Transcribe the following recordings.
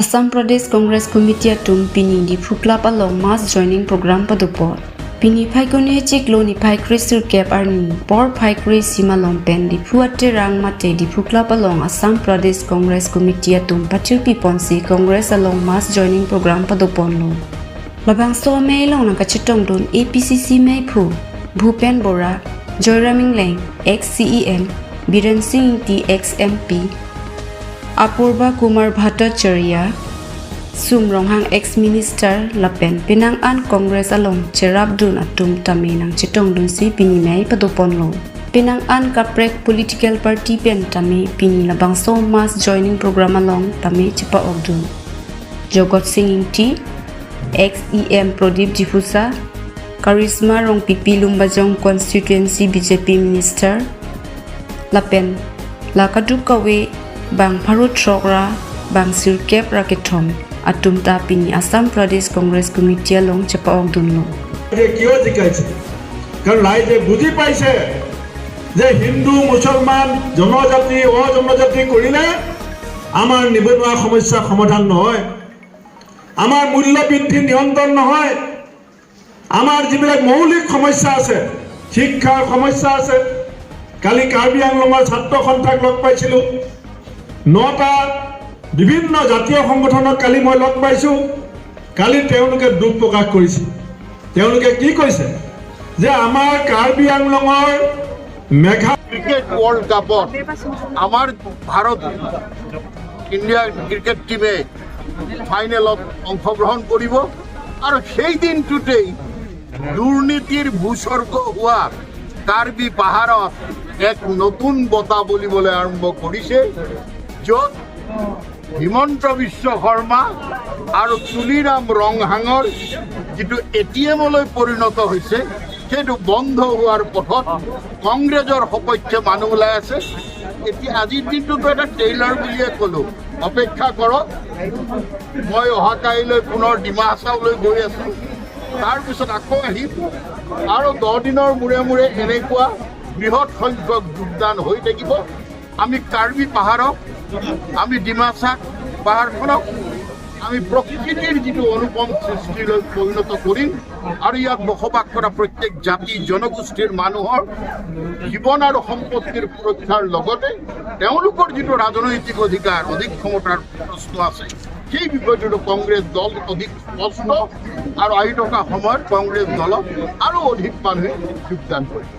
Assam Pradesh Congress Committee atum pini Diphu Club along mass joining program padupo. Pini phaikone chiklo ni phaikhri sirkep arni por phaikhri simalong pen Diphu ate rang mate Diphu Club along Assam Pradesh Congress Committee atum pachirpi ponsi Congress along mass joining program padupon lo. Labang so mei long nang kachitong dun APCC mei phu Bhupen Bora, Joyram Leng, ex-CEM, Biren Singh T ex-MP, Apurba Kumar Bhattacharya, Sum Ronghang ex-minister Lapen Pinang an Congress along Cherab dun atum tame nang chitong dun si pini mei padupon lo. Pinang an Kaprek political party pen tame pini labang so mass joining program along tame chipa ogdun. Jogot Singh T, ex-EM Pradeep Difusa, Charisma Rong Pipi Lumbajong constituency BJP minister, Lapen Lakadu Kawe bang Pharut Trokra bang Sirkep Rakethom atum ta pini Assam Pradesh Congress Committee along chapa ogdun lo. যে কিয় জিকাইছে? কাৰণ ৰাইজে বুজি পাইছে যে হিন্দু, মুছলমান, জনজাতি, অজনজাতি কৰিলে আমাৰ নিবনুৱা সমস্যা সমাধান নহয়, আমাৰ মূল্য বৃদ্ধি নিয়ন্ত্ৰণ নহয়, আমাৰ যিবিলাক মৌলিক সমস্যা আছে, শিক্ষাৰ সমস্যা আছে। কালি কাৰ্বি আংলঙৰ ছাত্ৰ সন্থাক লগ পাইছিলোঁ, নটা বিভিন্ন জাতীয় সংগঠনক কালি মই লগ পাইছোঁ। কালি তেওঁলোকে দুখ প্ৰকাশ কৰিছে। তেওঁলোকে কি কৈছে যে আমাৰ কাৰ্বি আংলঙৰ মেঘা ক্ৰিকেট ৱৰ্ল্ড কাপত আমাৰ ভাৰত ইণ্ডিয়া ক্ৰিকেট টীমে ফাইনেলত অংশগ্ৰহণ কৰিব আৰু সেই দিনটোতেই দুৰ্নীতিৰ ভূস্বৰ্গ হোৱা কাৰ্বি পাহাৰত এক নতুন বতাহ বলিবলৈ আৰম্ভ কৰিছে, য'ত হিমন্ত বিশ্ব শৰ্মা আৰু তুলিৰাম ৰংহাঙৰ যিটো এটিএমলৈ পৰিণত হৈছে, সেইটো বন্ধ হোৱাৰ পথত। কংগ্ৰেছৰ সপক্ষে মানুহ ওলাই আছে। এতিয়া আজিৰ দিনটোতো এটা ট্ৰেইলাৰ বুলিয়ে ক'লোঁ। অপেক্ষা কৰক। মই অহা কাইলৈ পুনৰ ডিমা হাছাওলৈ গৈ আছোঁ। তাৰপিছত আকৌ আহিম আৰু 10 দিনৰ মূৰে মূৰে এনেকুৱা বৃহৎ সংখ্যক যোগদান হৈ থাকিব। আমি কাৰ্বি পাহাৰক, আমি ডিমাচা পাহাৰখনক আমি প্ৰকৃতিৰ যিটো অনুপম সৃষ্টিলৈ পৰিণত কৰিম আৰু ইয়াত বসবাস কৰা প্ৰত্যেক জাতি জনগোষ্ঠীৰ মানুহৰ জীৱন আৰু সম্পত্তিৰ সুৰক্ষাৰ লগতে তেওঁলোকৰ যিটো ৰাজনৈতিক অধিকাৰ, অধিক ক্ষমতাৰ প্ৰশ্ন আছে, সেই বিষয়টোতো কংগ্ৰেছ দল অধিক স্পষ্ট আৰু আহি থকা সময়ত কংগ্ৰেছ দলক আৰু অধিক মানুহে যোগদান কৰিব।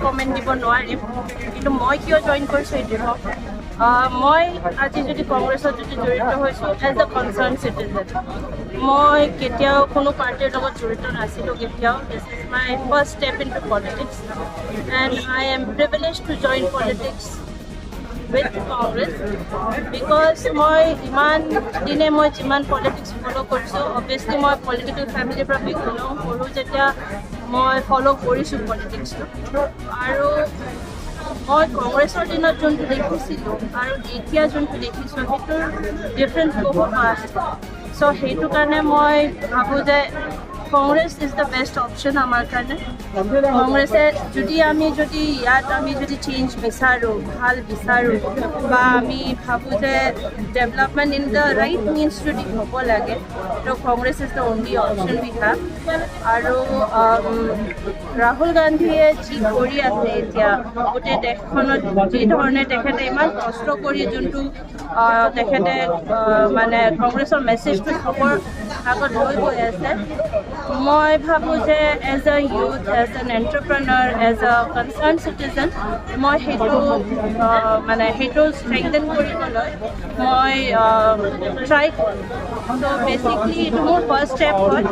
কমেণ্ট দিব নোৱাৰিম, কিন্তু মই কিয় জইন কৰিছোঁ এইটো কওঁ। মই আজি যদি কংগ্ৰেছত যদি জড়িত হৈছোঁ এজ এ কনচাৰ্ণ চিটিজেন, মই কেতিয়াও কোনো পাৰ্টীৰ লগত জড়িত নাছিলোঁ কেতিয়াও। This is my first step into politics and I am privileged to join politics with Congress because মই ইমান দিনে মই যিমান পলিটিক্স ফ'ল' কৰিছোঁ, অভিয়াছলি মই পলিটিকেল ফেমিলিৰ পৰা বিলং কৰোঁ যেতিয়া মই ফ'ল' কৰিছোঁ পলিটিক্সটো আৰু মই কংগ্ৰেছৰ দিনত যোনটো দেখিছিলোঁ আৰু এতিয়া যোনটো দেখিছোঁ, সেইটোৰ ডিফাৰেঞ্চ বহুত আছে। চ' সেইটো কাৰণে মই ভাবোঁ যে Congress is the best option আমাৰ কাৰণে। কংগ্ৰেছে যদি আমি যদি ইয়াত আমি যদি চেঞ্জ বিচাৰোঁ, ভাল বিচাৰোঁ বা আমি ভাবোঁ যে development in the right means যদি হ'ব লাগে, তো Congress is the only option we have। আৰু ৰাহুল গান্ধীয়ে যি কৰি আছে এতিয়া গোটেই দেশখনত, যি ধৰণে তেখেতে ইমান কষ্ট কৰি যোনটো তেখেতে মানে কংগ্ৰেছৰ মেছেজটো চবৰ আগত লৈ গৈ আছে, মই ভাবোঁ যে as a youth, as an entrepreneur, as a concerned citizen, মই সেইটো মানে সেইটো ষ্ট্ৰেংথেন কৰিবলৈ মই ট্ৰাই কৰোঁ। চ' বেচিকলি এইটো মোৰ ফাৰ্ষ্ট ষ্টেপ হয়।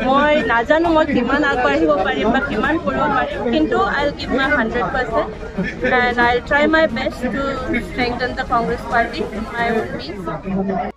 মই নাজানো মই কিমান আগবাঢ়িব পাৰিম বা কিমান কৰিব পাৰিম, কিন্তু I will give my 100% and I will try my best to strengthen the Congress party in my own means.